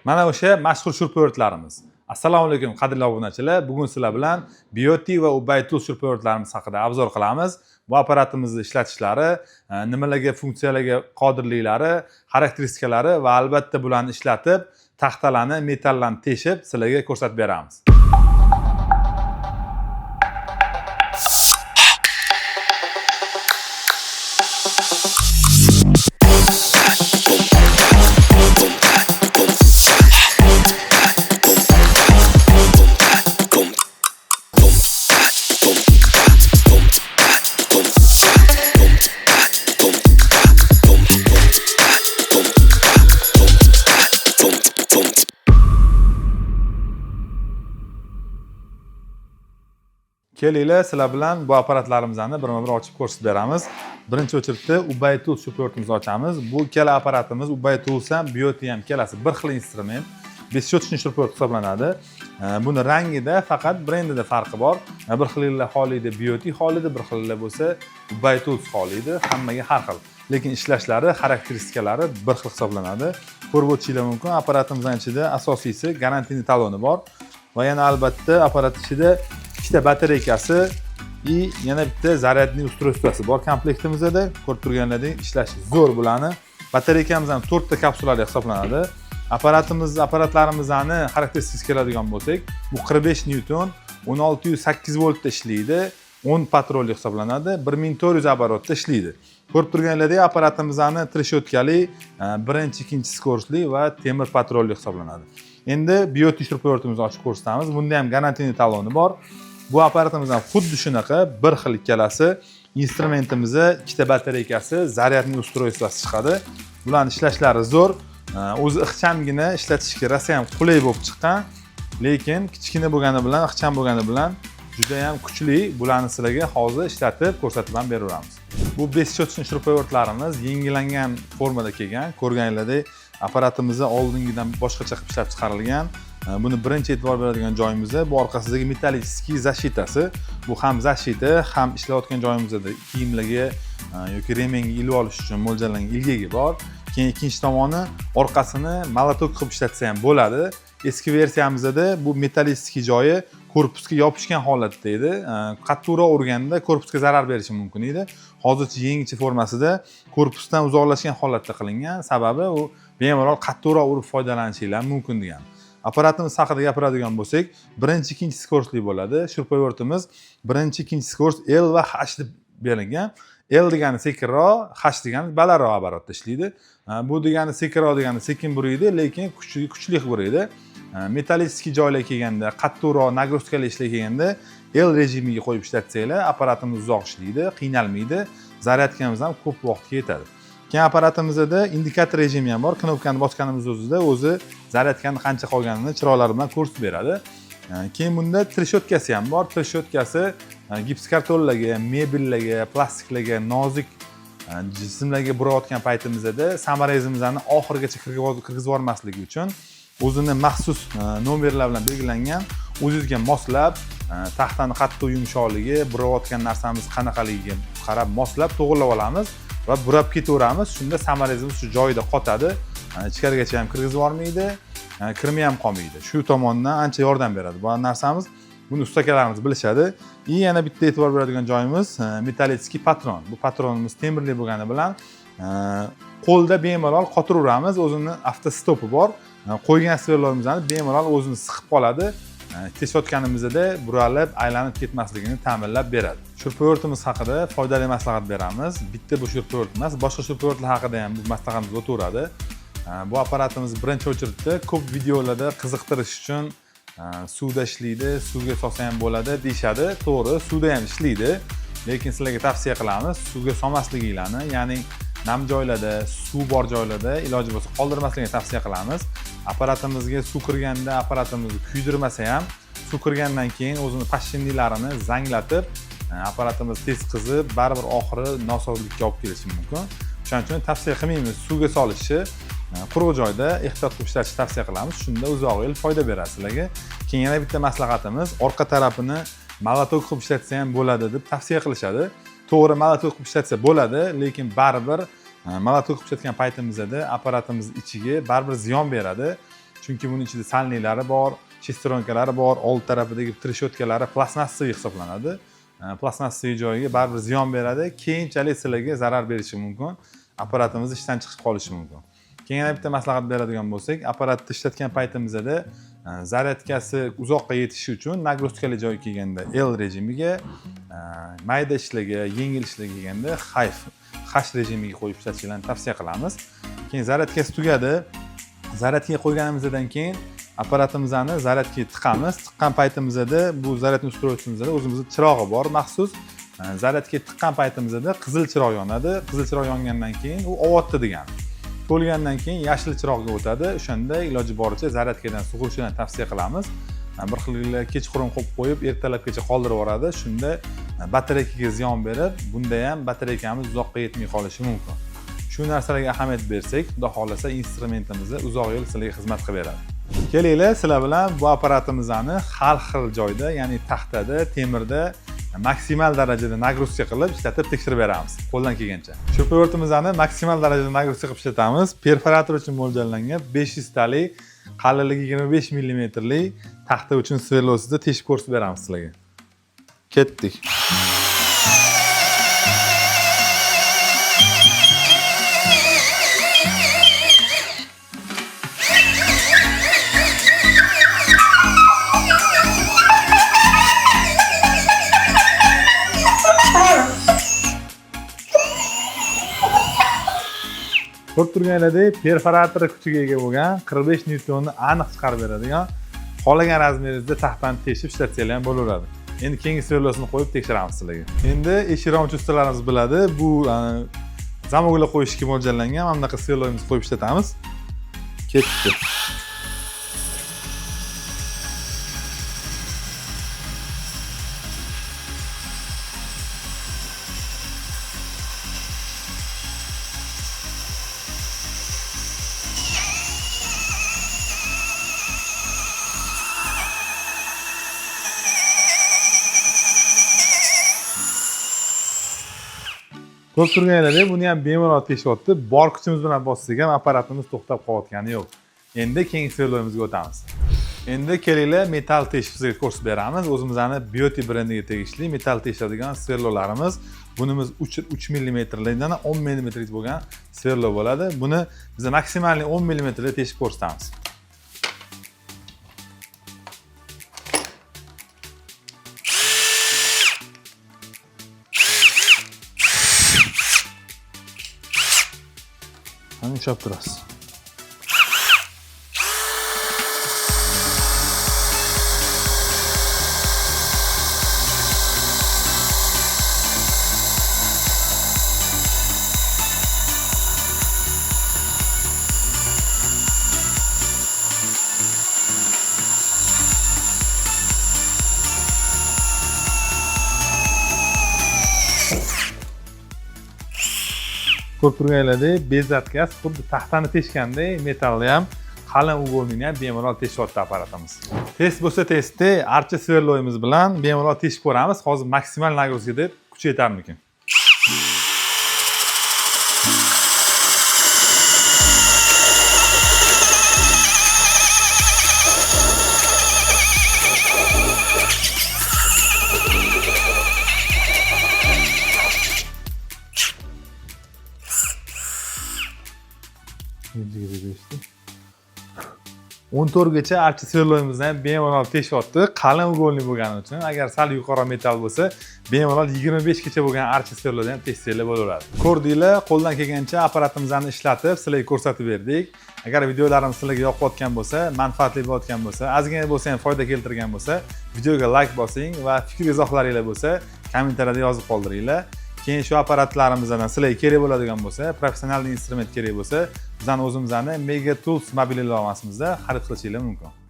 Mana o'sha mashhur шуруповёрт larimiz. Assalomu alaykum, qadrli obunachilar. Bugun sizlar bilan Bioti va Ubay Tools шуруповёрт larimiz haqida обзор qilamiz. Bu apparatimizni ishlatishlari, nimalarga, funksiyalarga qodirliklari, xarakteristikalar va albatta bularni ishlatib, taxtalarni, metallarni teshib sizlarga ko'rsatib beramiz. Kelinglar, sizlar bilan bu apparatlarimizni birma bir ochib ko'rsatib beramiz. Birinchi очередь da Ubay Tools шуруповёрт imizni ochamiz. Bu ikkala apparatimiz, Ubay Tools ham, Bioti ham, ikkalasi bir xil instrument, бесщёточный шуруповёрт hisoblanadi. Buni rangida, faqat brendida farqi bor. Bir xillar xohlaydi Bioti xohlaydi, bir xillar bo'lsa Ubay Tools xohlaydi. Hammaga har xil, lekin ishlashlari, xarakteristikalari bir xil hisoblanadi. Ko'rib o'tishinglar mumkin, apparatimizni ichida asosiysi гарантийный taloni bor va yana albatta apparat ichida ikkita batareykasi и yana bitta зарядный устройство si bor komplektimizda. Ko'rib turganlaridek, ishlashi zo'r. Bularni batareykamiz ham to'rtta kapsulali hisoblanadi. Apparatimiz, apparatlarimizni xarakteristikasiga keladigan bo'lsak, bu 45 nyuton, 16,8 voltda ishlaydi, 10 patronli hisoblanadi, 1400 оборот da ishlaydi. Ko'rib turganlaridek, apparatimizni трещотка li, birinchi, ikkinchi скорость li va temir patronli hisoblanadi. Endi Bioti шуруповёрт imizni ochib ko'rsatamiz. Bunda ham гарантийный taloni bor. Bu apparatimiz ham xuddi shunaqa, bir xil ikkalasi. Instrumentimizni ikkita batareykasi, зарядный устройство si chiqadi. Bularni ishlashlari zo'r. O'zi ixchamgina, ishlatishga rosa ham qulay bo'lib chiqqan, lekin kichkina bo'lgani bilan, ixcham bo'lgani bilan judayam kuchli. Bularni sizlarga hozir ishlatib ko'rsatib ham beraveramiz. Bu бесщёточный шуруповёрт larimiz yangilangan formada kelgan. Ko'rganinglardek, apparatimizni oldingidan boshqacha qilib ishlab chiqarilgan. Buni birinchi e'tibor beradigan joyimiz bu orqasidagi металлический защита si. Bu ham защита, ham ishlayotgan joyimizda kiyimlarga yoki ремень ga ilib olish uchun mo'ljallangan ilgagi bor. Keyin ikkinchi tomoni, orqasini молоток qilib ishlatsa ham bo'ladi. Eski versiyamizda bu металлический joyi korpusga yopishgan holatda edi. Qattiqroq urganda korpusga zarar berishi mumkin edi. Hozircha yangicha formasida korpusdan uzoqlashgan holatda qilingan. Sababi u bemalol qattiqroq urib foydalanishinglar mumkin degan. Apparatimiz haqida gapiradigan bo'lsak, birinchi, ikkinchi скорость li bo'ladi. Шуруповёрт imiz birinchi, ikkinchi скорость, L va H deb berilgan. L degani sekinroq, H degani balandroq оборот da ishlaydi. Bu degani sekinroq degani sekin buriydi, lekin kuchli, kuchli buriydi. Металлический joylar kelganda, qattiqroq нагрузка li ishlar kelganda, L rejimiga qo'yib ishlatsanglar, apparatimiz uzoq ishlaydi, qiynalmaydi, zaryadkamiz ham ko'p vaqtga yetadi. Keyin apparatimizda indikator rejimi ham bor. Knopkani bosganimiz o'zida o'zi zaryadkani qancha qolganini chiroqlar bilan ko'rsatib beradi. Keyin bunda трещотка si ham bor. Трещотка si gips kartonlarga, mebellarga, plastiklarga, nozik jismlarga burayotgan paytimizda саморез imizni oxirigacha kirgizib yubormasligi uchun o'zini maxsus nomerlar bilan belgilangan, o'zingizga moslab, taxtani qattiq yumshoqligi, burayotgan narsamiz qanaqaligiga qarab moslab to'g'irlab olamiz va burab ketaveramiz. Shunda саморез imiz shu joyida qotadi, ichkarigacha ham kirgizib yubormaydi, kirmay ham qolmaydi. Shu tomondan ancha yordam beradi bu narsamiz. Buni ustakalarimiz bilishadi. И yana bitta e'tibor beradigan joyimiz металлический patron. Bu patronimiz temirli bo'lgani bilan qo'lda bemalol qotiraveramiz. O'zini avtostopi bor. Qo'ygan сверло mizni bemalol o'zini siqib qoladi. Teshayotganimizda buralib aylanib ketmasligini ta'minlab beradi. Шуруповёрт imiz haqida foydali maslahat beramiz. Bitta bu шуруповёрт emas, boshqa шуруповёрт lar haqida ham bu maslahatimiz o'taveradi. Bu apparatimiz birinchi очередь da ko'p videolarda qiziqtirish uchun suvda ishlaydi, suvga solsa ham bo'ladi deyishadi. To'g'ri, suvda ham ishlaydi, lekin sizlarga tavsiya qilamiz suvga solmasliginglarni, ya'ni nam joylarda, suv bor joylarda iloji bo'lsa qoldirmaslikni tavsiya qilamiz. Apparatimizga suv kirganda apparatimizni kuydirmasa ham, suv kirgandan keyin o'zini подшипник larini zanglatib, apparatimiz tez qizib, baribir oxiri nosozlikka olib kelishi mumkin. O'shaning uchun tavsiya qilmaymiz suvga solishni. Quruq joyda ehtiyot qilib ishlatishni tavsiya qilamiz. Shunda uzoq yil foyda beradi sizlarga. Keyin yana bitta maslahatimiz, orqa tarafini молоток qilib ishlatsa ham bo'ladi deb tavsiya qilishadi. To'g'ri, молоток qilib ishlatsa bo'ladi, lekin baribir молоток qilib ishlatgan paytimizda apparatimiz ichiga baribir ziyon beradi. Chunki buni ichida сальник lari bor, шестерёнка lari bor, old tarafidagi трещотка lari plastmassaviy hisoblanadi. Plastmassaviy joyiga baribir ziyon beradi, keyinchalik sizlarga zarar berishi mumkin, apparatimiz ishdan chiqib qolishi mumkin. Keyin yana bitta maslahat beradigan bo'lsak, apparatni ishlatgan paytimizda zaryadkasi uzoqqa yetishi uchun нагрузка li joyga kelganda L rejimiga, mayda ishlarga, yengil ishlarga kelganda H rejimiga qo'yib ishlatishinglarni tavsiya qilamiz. Keyin zaryadkasi tugadi. Zaryadkaga qo'yganimizdan keyin apparatimizni zaryadkaga tiqamiz. Tiqqan paytimizda bu zaryadni устройство mizda o'zimizni chirog'i bor maxsus. Zaryadkaga tiqqan paytimizda qizil chiroq yonadi. Qizil chiroq yongandan keyin u olyapti degani. To'lgandan keyin yashil chiroqga o'tadi. O'shanda iloji boricha zaryadkadan sug'urishini tavsiya qilamiz. Bir xil kechqurun qo'yib qo'yib, ertalabgacha qoldirib yuboradi. Shunda batareykaga ziyon berib, bunda ham batareykamiz uzoqqa yetmay qolishi mumkin. Shu narsalarga ahamiyat bersak, Xudo xohlasa, instrumentimizni uzoq yil sizlarga xizmat qilib beradi. Kelinglar, sizlar bilan bu apparatimizni har xil joyda, ya'ni taxtada, temirda maksimal darajada нагрузка qilib ishlatib tekshirib beramiz qo'ldan kelgancha. Шуруповёрт imizni maksimal darajada нагрузка qilib ishlatamiz. Perforator uchun mo'ljallangan 500 talik, qalinligi 25 millimetrli taxta uchun сверло sida teshib ko'rsatib beramiz sizlarga. Ketdik. Ko'rib turganlaridek, perforator kuchiga ega bo'lgan 45 nyutonni aniq chiqarib beradigan, xohlagan razmeringizda taxtani teshib ishlatsanglar ham bo'laveradi. Endi keyingi сверло sini qo'yib tekshiramiz sizlarga. Endi eshik ustalarimiz biladi, bu замок lar qo'yishga mo'ljallangan mana bunaqa сверло mizni qo'yib ishlatamiz. Ketdi. Ko'rib turganlaridek, buni ham bemalol teshyapti. Bor kuchimiz bilan bossak ham apparatimiz to'xtab qolayotgani yo'q. Endi keyingi сверло mizga o'tamiz. Endi kelinglar, metall teshib sizga ko'rsatib beramiz. O'zimizni Beauty brendiga tegishli metall teshadigan сверло larimiz. Bunimiz 3 millimetrlikdan 10 millimetrlik bo'lgan сверло bo'ladi. Buni biz maksimalniy 10 millimetrda teshib ko'rsatamiz. Mana ushlab turasiz. Ko'rib turganlaridek, без отказ, xuddi taxtani teshgandek metallni ham, qalin угольный ni ham bemalol teshyapti apparatimiz. Test bo'lsa testda archa сверло yimiz bilan bemalol teshib ko'ramiz. Hozir maksimal нагрузка deb kuchi yetarmikin? Nechigacha? 14gacha archa сверло yimizni ham bemalol teshyapti. Qalin угольный bo'lgani uchun, agar sal yuqori metall bo'lsa, bemalol 25 gacha bo'lgan archa сверло da ham teshsanglar bo'laveradi. Ko'rdinglar, qo'ldan kelgancha apparatimizni ishlatib sizlarga ko'rsatib berdik. Agar videolarimiz sizlarga yoqayotgan bo'lsa, manfaatli bo'layotgan bo'lsa, ozgina bo'lsa ham foyda keltirgan bo'lsa, videoga layk bosing va fikr izohlaringlar bo'lsa, kommentariyada yozib qoldiringlar. Keyin shu apparatlarimizdan sizlarga kerak bo'ladigan bo'lsa, professional instrument kerak bo'lsa, bizani o'zimizni Mega Tools mobil ilovasimizda xarid qilishinglar mumkin.